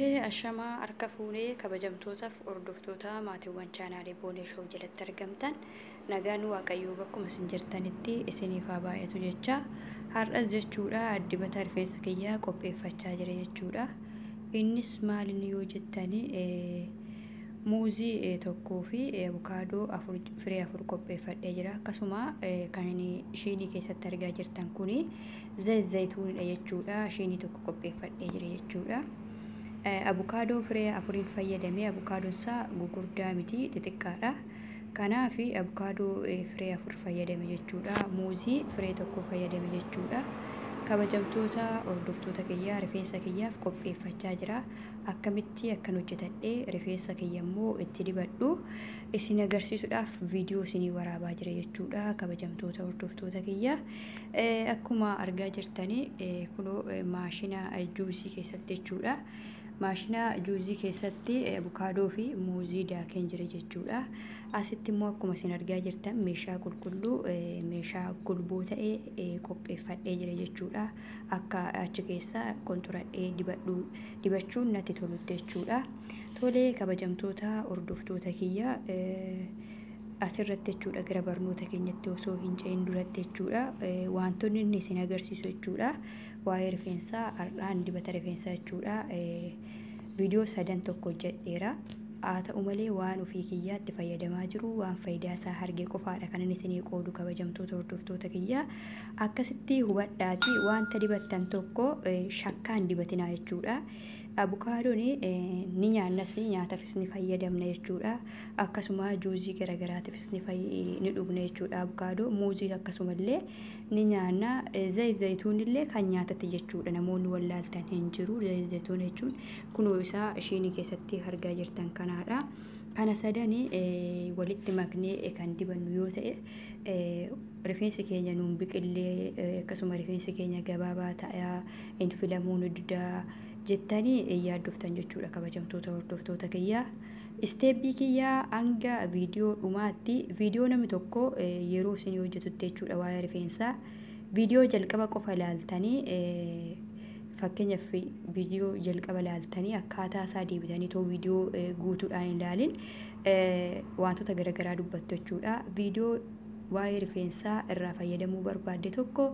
Tolee, ashamaa harka fuunee kabajamtootaaf hordoftoota maatiiwwan chaanaalee Boonee Show jalatti argamtan, nagaan Waaqayyoo bakkuma isin jirtanitti isiniif haa baay'atu jecha, har'as jechuudha dibata rifeensa kiyyaa qopheeffachaa jira jechuudha. Innis maalinni yoo jettanii, muuzii tokkoo fi abukaadoo afur, firee afur qopheeffadhee jira. Akkasuma kan shiinii keessatti argaa jirtan kuni zayit zayituunidha jechuudha. Shiinii tokko qopheeffadhee jira jechuudha. Abukaadoo firee afuriin fayyadamee, abukaadoon isaa gugurdaa miti, xixiqqaadha. Kanaaf abukaadoo firee afur fayyadame jechuudha. Muuzii firee tokko fayyadame jechuudha. Kabajamtoota hordoftoota kiyyaa, rifeensa kiyyaaf qopheeffachaa jira. Akkamitti akkan hojjetadhee rifeensa kiyya immoo itti dibadhu isin agarsiisuudhaaf viidiyoo isinii waraabaa jira jechuudha. Kabajamtoota hordoftoota kiyya, akkuma argaa jirtanii kunoo maashina juusii keessatti jechuudha. Maashina juusii keessatti abukaadoo fi muuzii daakeen jira jechuudha. Asitti immoo akkuma isin argaa jirtan meeshaa qulqulluu, meeshaa golboo ta'e qopheeffadhee jira jechuudha. Akka achi keessa qonxuradhee dibadhu dibachuun natti tolutti jechuudha. Tolee, kabajamtoota hordoftoota kiyya, asirratti jechuudha gara barnoota keenyatti osoo hin ce'in duratti jechuudha, wantoonni inni isin agarsiisu jechuudha, waa'ee rifeensaa har'aan dibata rifeensaa jechuudha, viidiyoo sadan tokko hojjedheera. Haa ta'u malee, waan ofii kiyyaatti fayyadamaa jiru, waan faayidaa isaa arge qofaadha kan inni isinii qoodu. Kabajamtoota hordoftoota kiyyaa, akkasitti hubadhaati, wanta dibattan tokko shakkaan dibatinaa jechuudha. Abukaadoon ni nyaannas, nyaataafis ni fayyadamna jechuudha. Akkasuma juuzii garaagaraatiifis ni dhugna jechuudha. Abukaadoo, muuzii akkasumallee ni nyaanna. Zayit zayituun illee kan nyaatatti jechuudha. Namoonni wallaaltan hin jiru. Zayit zayituun jechuun kunoo isaa ishiinii keessatti argaa jirtan kanaadha. Kana sadanii walitti maknee kan dibannu yoo ta'e, rifeensi keenya nuun biqillee, akkasuma rifeensi keenya gabaabaa ta'aa, hin filamuu nu didaa jettanii yaaddoftan jechuudha. Kabajamtoota hordoftoota kiyyaa, Step kiyyaa hanga viidiyoo dhumaatti, viidiyoo namni tokko yeroo isin hojjetutti jechuudha, waa'ee rifeensaa viidiyoo jalqaba qofa ilaaltanii, fakkeenyaaf viidiyoo jalqaba ilaaltanii akkaataa isaa deebitanii too viidiyoo guutuudhaan ilaalin wantoota garaagaraa dubbattu jechuudha. Viidiyoo waa'ee rifeensaa irraa fayyadamuu barbaadde tokko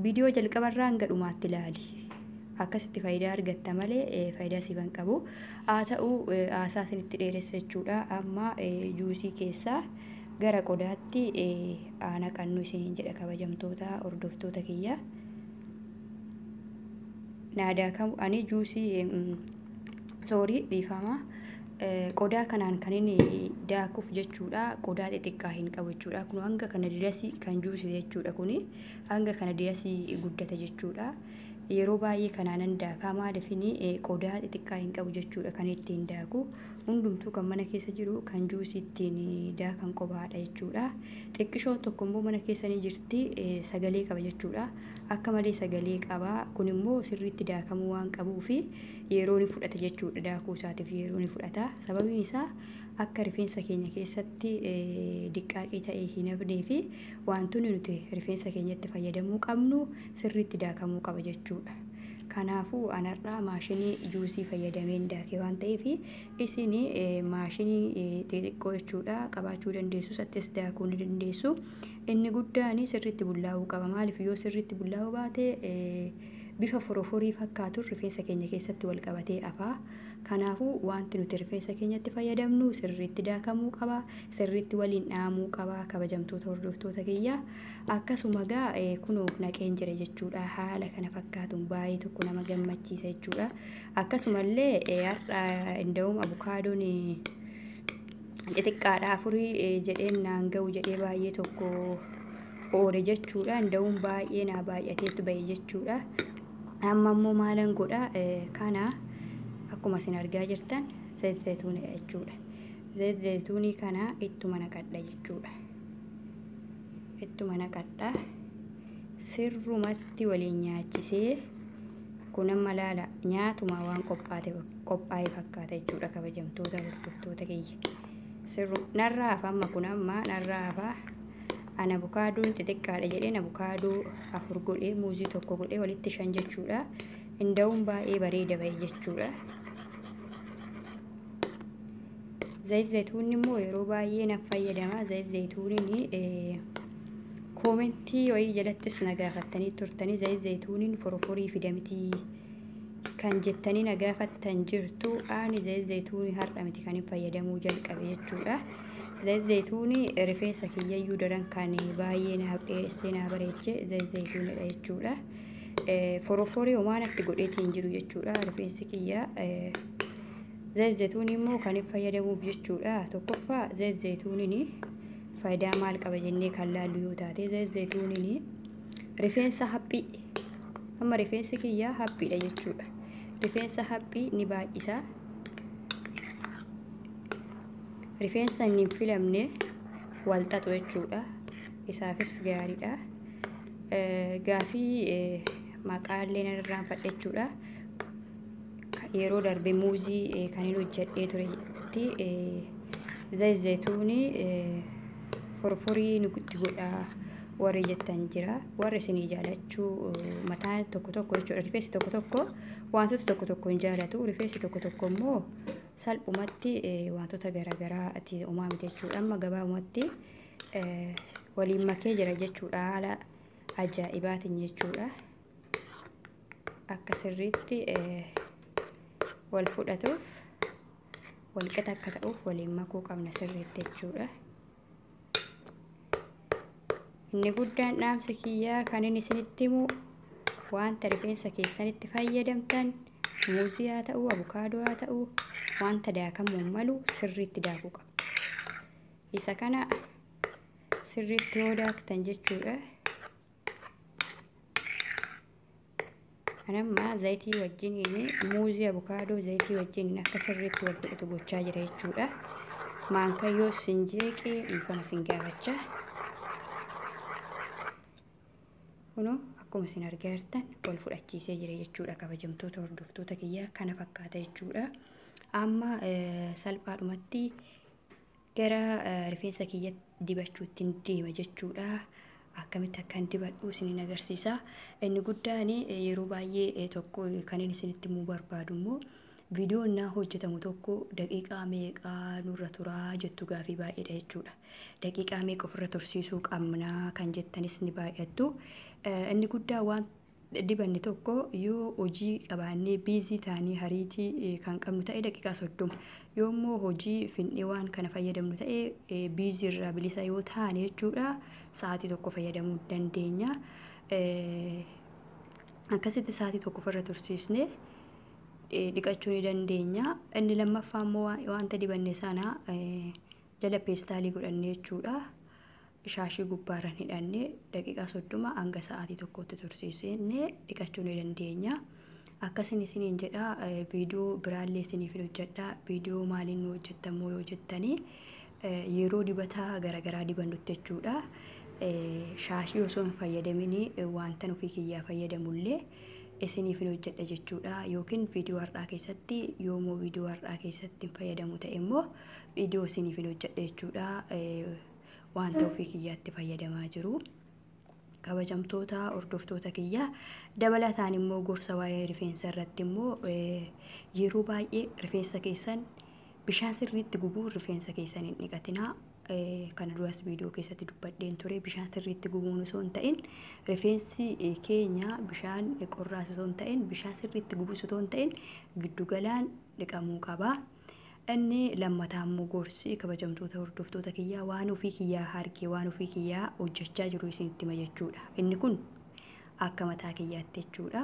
viidiyoo jalqabarraa hanga dhumaatti ilaali. Akkasitti faayidaa argatta malee faayidaa siif hin qabu. Haa ta'u, haasaa isinitti dheeressa jechuudha. Amma juusii keessaa gara qodaatti haa naqannu isiniin jedha, kabajamtoota hordoftoota kiyya. Naadaa kamu ani juusii, sorry, dhiifama. Qodaa kanaan kan inni daakuuf jechuudha. Qodaa xixiqqaa hin qabu jechuudha. Kun hanga kana dirasii kan juusii jechuudha. Kuni hanga kana dirasii guddata jechuudha. Yeroo baay'ee kanaanan daakaa, maaliifini qodaa xixiqqaa hin qabu jechuudha kan ittiin daaku. Hundumtuu kan mana keessa jiru kan juusii ittiin daakan qobaadha jechuudha. Xiqqishoo tokko immoo mana keessa ni jirti, sagalee qaba jechuudha. Akka malee sagalee qaba. Kun immoo sirriitti daakamuu waan qabuufi yeroo ni fudhata jechuudha. Daakuu isaatiif yeroo ni fudhata. Sababiin isaa akka rifeensa keenya keessatti diqqaaqii ta'ee hin hafnee fi wantoonni nuti rifeensa keenyatti fayyadamuu qabnu sirriitti daakamuu qaba jechuudha. Kanaafuu anarraa maashinii juusii fayyadameen daake waan ta'eef, isin maashinii xixiqqoo jechuudha qabaachuu dandeessu, sattis daakuu ni dandeessu. Inni guddaan sirriitti bullaa'uu qaba. Maaliif yoo sirriitti bullaa'uu baate, bifa foroforii fakkaatuun rifeensa keenya keessatti wal qabatee hafaa. Kanaafuu wanti nuti rifeensa keenyatti fayyadamnu sirriitti daakamuu qaba, sirriitti waliin dhahamuu qaba, kabajamtoota hordoftoota kiyya. Akkasuma gaa kunoo naqeen jira jechuudha. Haala kana fakkaatuun baay'ee tokko nama gammachiisa jechuudha. Akkasumallee har'a inda'uum abukaadoon xixiqqaadha afurii jedheen naan ga'u jedhee baay'ee tokko oole jechuudha. Inda'uun baay'ee naa baay'ateetu ba'e jechuudha. Amma immoo maalan godha? Kana akkuma isin argaa jirtan zayit zayituunidha jechuudha. Zayit zayituunii kana ittuma naqadha jechuudha. Ittuma naqadha. Sirrumatti waliin nyaachisee, kun amma laala, nyaatuma waan qophaa'e fakkaata jechuudha, kabajamtoota hordoftoota kiyya. Sirru narraa hafa, amma kun amma narraa hafa. Ana abukaadoon xixiqqaadha jedheen abukaadoo afur godhee, muuzii tokko godhee, walitti shan jechuudha. Inda'uun baay'ee bareeda ba'e jechuudha. Zayit zayituunni immoo yeroo baay'ee nan fayyadama. Zayit zayituuniin koomentii wayii jalattis na gaafattanii turtanii zayit zayituuniin forforii fida miti kan jettanii na gaafattan jirtu. Ani zayit zayituunii har'a miti kan hin fayyadamuu jalqabe jechuudha. Zayit zayituunii rifeensa kiyyayyuu daran kan baay'ee naaf dheeressee naa bareeche zayit zayituunidha jechuudha. Forforii homaa natti godheetii hin jiru jechuudha. Rifeensi kiyya zayit zayituunii immoo kan hin fayyadamuuf jechuudha. Tokkoffaa zayit zayituuniin faayidaa maal qaba jennee kan laallu yoo taate, zayit zayituuniin rifeensa haphii, amma rifeensi kiyya haphiidha jechuudha. Rifeensa haphii ni baay'isa. Rifeensa inni hin filamne wal xaxu jechuudha. Isaafis gaariidha. Gaafii maqaallee nan irraanfadhe jechuudha. Yeroo darbe muuzii kan hin hojjedhee turetti zayit zayituunii forforii nutti godha warri jettan jira. Warri isinii jaalachuu mataan tokko tokko jechuudha. Rifeensi tokko tokko wantoota tokko tokko hin jaalatu. Rifeensi tokko tokko immoo salphumatti wantoota garaagaraa itti uumaa miti jechuudha. Amma gabaabumatti waliin makee jira jechuudha. Haala ajaa'ibaatiin jechuudha. Akka sirriitti wal fudhatuuf, walqixa akka ta'uuf waliin makuu qabna sirriitti jechuudha. Inni guddaan dhaamsi kiyyaa kan inni isinitti himu, wanta rifeensa keessanitti fayyadamtan, muuzii haa ta'u, abukaadoo haa ta'u, wanta daakamuu malu sirriitti daakuu qabdu. Isa kana sirriitti yoo daaktan jechuudha. Anamma zayitii wajjiniin muuzii, abukaadoo zayitii wajjiniin akka sirriitti wal fudhatu gochaa jira jechuudha. Maankayyoo sin jeeqee dhiifama sin gaafachaa. Kunoo akkuma isin argaa jirtan wal fudhachiisee jira jechuudha. Kabajamtoota hordoftoota kiyyaa, kana fakkaata jechuudha. Amma salphaadhumatti gara rifeensa kiyya dibachuutti deema jechuudha. Akkamitti akkan dibadhu isiniin agarsiisa. Inni guddaan yeroo baay'ee tokko kan inni isinitti himuu barbaadu immoo, viidiyoon naa hojjetamu tokko daqiiqaa meeqaa nurra turaa jettu gaafii baay'eedha jechuudha. Daqiiqaa meeqa ofirra tursiisuu qabnaa kan jettanis ni baay'attu. Inni guddaa waan dibanne tokko yoo hojii qabaannee busy taanii hariitii kan qabnu ta'e daqiiqaa 30, yoo immoo hojii finnee waan kana fayyadamnu ta'e, busy irraa bilisa yoo taane jechuudha, sa'aatii 1 fayyadamuu dandeenya. Akkasitti sa'aatii 1 ofirra tursiisnee dhiqachuu ni dandeenya. Inni lammaffaa immoo wanta dibanne sana jala peestaalii godhannee jechuudha. Shaashii gubbaarran hidhannee daqiiqaa 30 hanga sa'aatii 1tti tursiisnee dhiqachuu ni dandeenya. Akkasin isiniin jedha, viidiyoo biraallee isiniif hojjedha. Viidiyoo maaliin nu hojjettamoo yoo jettanii, yeroo dibataa garaagaraa dibannutti jechuudha. Shaashii osoo hin fayyadamin wanta ofii kiyyaa fayyadamullee isiniif hin hojjedha jechuudha. Yookiin viidiyoo har'aa keessatti, yoommoo viidiyoo har'aa keessatti hin fayyadamu ta'e immoo, viidiyoo isiniif hin hojjedha jechuudha. Wanta ofii kiyyaatti fayyadamaa jiru. Kabajamtoota hordoftoota kiyyaa, dabalataan immoo gorsa waa'ee rifeensa irratti immoo, yeroo baay'ee rifeensa keessan bishaan sirriitti gubuun rifeensa keessan hin dhiqatinaa. Kana duras viidiyoo keessatti dubbadheen ture. Bishaan sirriitti gubuun osoo hin ta'in, rifeensi keenya bishaan qorraas osoo hin ta'in, bishaan sirriitti gubus osoo hin ta'in, giddugalaan dhiqamuu qaba. Inni lammataa immoo gorsi kabajamtoota hordoftoota kiyyaa, waan ofii kiyyaa harkee, waan ofii kiyyaa hojjechaa jiru isinitti hima jechuudha. Inni kun akka mataa kiyyaatti jechuudha.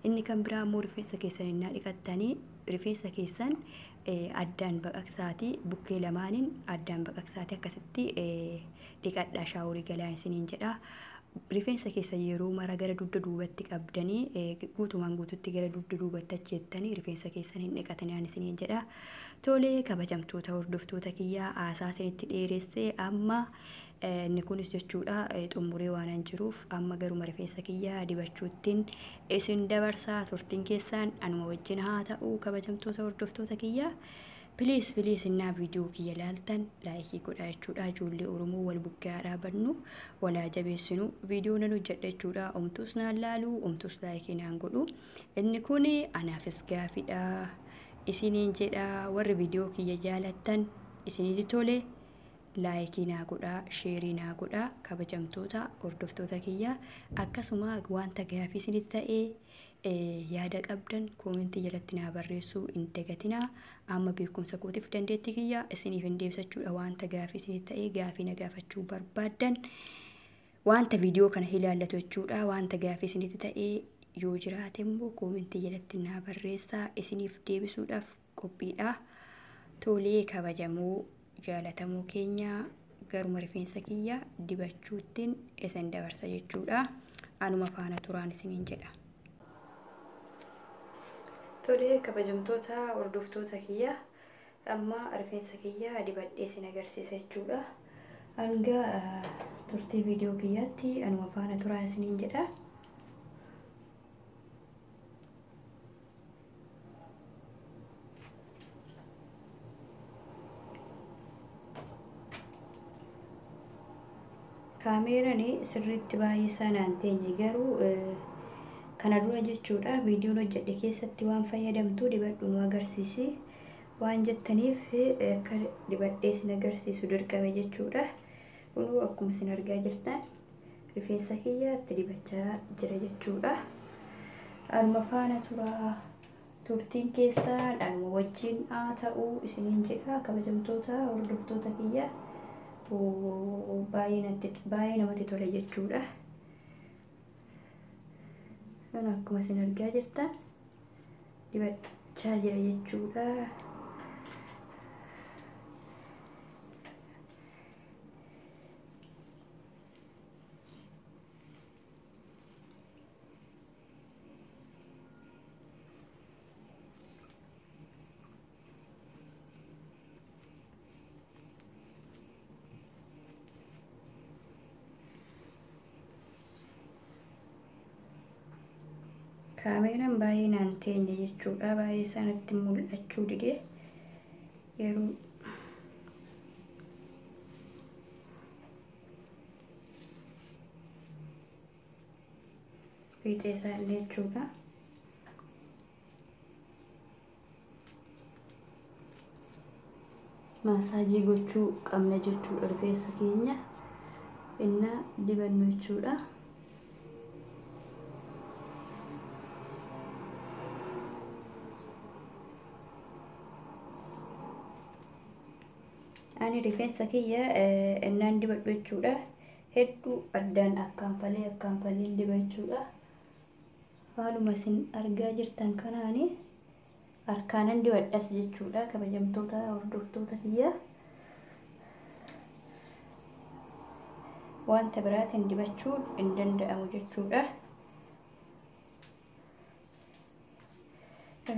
Inni kan biraa immoo rifeensa keessan innaa dhiqattanii, rifeensa keessan addaan baqaqsaatii, bukkee lamaaniin addaan baqaqsaatii akkasitti dhiqadhaa, shaaworii galaan isiniin jedha. Rifeensa keessan yeroo mara gara dugda duubatti qabdanii, guutumaan guututti gara dugda duubatti achi jettanii rifeensa keessan hin dhiqatanii isiniin jedha. Tolee, kabajamtoota hordoftoota kiyyaa, haasaa isinitti dheeressee, amma inni kunis jechuudha xumuree waan hin jiruuf, amma garuma rifeensa kiyyaa dibachuuttiin isin dabarsaa. Turtiin keessaan anuma wajjin haa ta'u. Kabajamtoota hordoftoota kiyyaa, please, please, innaa viidiyoo kiyya laaltan like godhaa jechuudha. Ijoollee Oromoo wal bukkee haa dhaabannu, walaa jabeessinu. Viidiyoo nan hojjedha jechuudha. Omtuus naan laalu, omtuus like naan godhu. Inni kun anaafis gaafiidha isiniin jedha. Warri viidiyoo kiyya jaalattan isinitti tole laayikii naa godhaa, sheerii naa godhaa kabajamtoota hordoftoota kiyya. Akkasuma wanta gaafii isinitti ta'ee yaada qabdan koomentii jalatti naa barreessuu hin dagatinaa. Amma beekumsa kootiif dandeettii kiyya isiniif hin deebisachuudha. Wanta gaafii isinitti ta'ee gaafii na gaafachuu barbaaddan wanta viidiyoo kana ilaallatu jechuudha. Wanta gaafii isinitti ta'ee yoo jiraate immoo koomentii jalatti naa barreessaa, isiniif deebisuudhaaf qophiidha. Tolee kabajamoo jaalatamoo keenya garuma rifeensa kiyya dibachuuttiin isin dabarsa jechuudha. Anuma faana turaan isiniin jedha. Tolee kabajamtoota hordoftoota kiyya amma rifeensa kiyya dibadhee isin agarsiisa jechuudha. Hanga turtii viidiyoo kiyyaatti anuma faana turaan isiniin jedha. Kaameeraan sirriitti baay'ee isaa naan teenye garuu kana dura jechuudha viidiyoon hojjedhe keessatti waan fayyadamtu dibadhu nu agarsiisi waan jettaniif akka dibadhee isin agarsiisu dirqame jechuudha. Kunoo akkuma isin argaa jirtan rifeensa kiyya itti dibachaa jira jechuudha. Anuma faana turaa, turtiin keessaan anuma wajjin haa ta'uu isiniin jedha kabajamtoota hordoftoota kiyya. Baay'ee namatti tola jechuudha. Kun akkuma isin argaa jirtan dibachaa jira jechuudha. Kaameeraan baay'ee naan teenye jechuudha. Baay'ee sanatti mul'achuu dide yeroo fiixee isaallee jechuudha. Maasaajii gochuu qabna jechuudha rifeensa keenya innaa dibannu jechuudha. Ani rifeensa kiyya innaan dibadhu jechuudha. Hedduu addaan akkaanfalee diba jechuudha. Haaluma isin argaa jirtan kanaani harkaanan dibadhas jechuudha kabajamtoota hordoftoota kiyya. Wanta biraatiin dibachuun hin danda'amu jechuudha.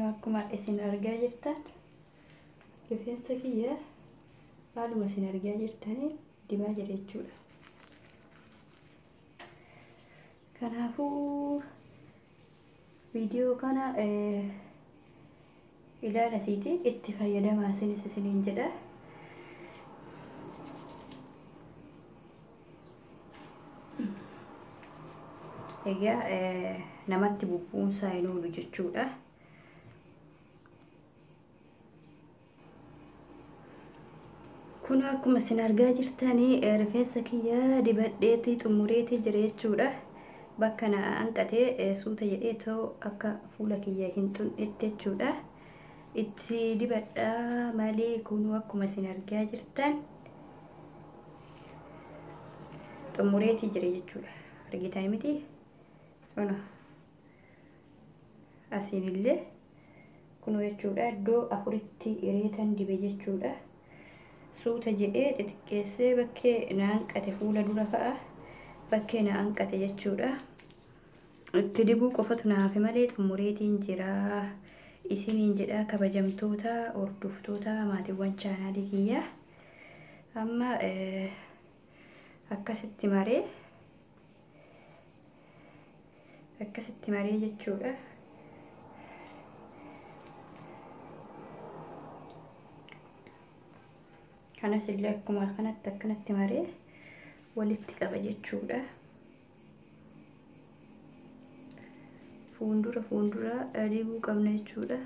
Akkuma isin argaa jirtan rifeensa kiyya haaluma isin argaa jirtaniin dibaa jira jechuudha. Kanaafuu viidiyoo kana ilaalatiiti itti fayyadamaa isinis isiniin jedha. Egaa namatti bubbuunsaa hin oolu jechuudha. Kun akkuma isin argaa jirtanii rifeensa kiyya dibadheetii xumureetii jira jechuudha. Bakka na hanqatee suuta jedhee too akka fuula kiyya hin xunnetti jechuudha. Itti dibadhaa malee kun akkuma isin argaa jirtan xumureetii jira jechuudha. Argitan miti? Kun asiin illee kun jechuudha iddoo afuritti hireetan dibe jechuudha. Suuta jedhee xixiqqeessee bakkee na hanqate fuula dura fa'a bakkee na hanqate jechuudha. Itti dibuu qofatu na hafe malee xumureetiin jira isiniin jedha kabajamtoota hordoftoota maatiiwwan chaanaalii kiyya. Amma akkasitti maree jechuudha. Kanas illee akkuma kanatti akkanatti maree walitti qaba jechuudha. Fuuldura dibuu qabna jechuudha.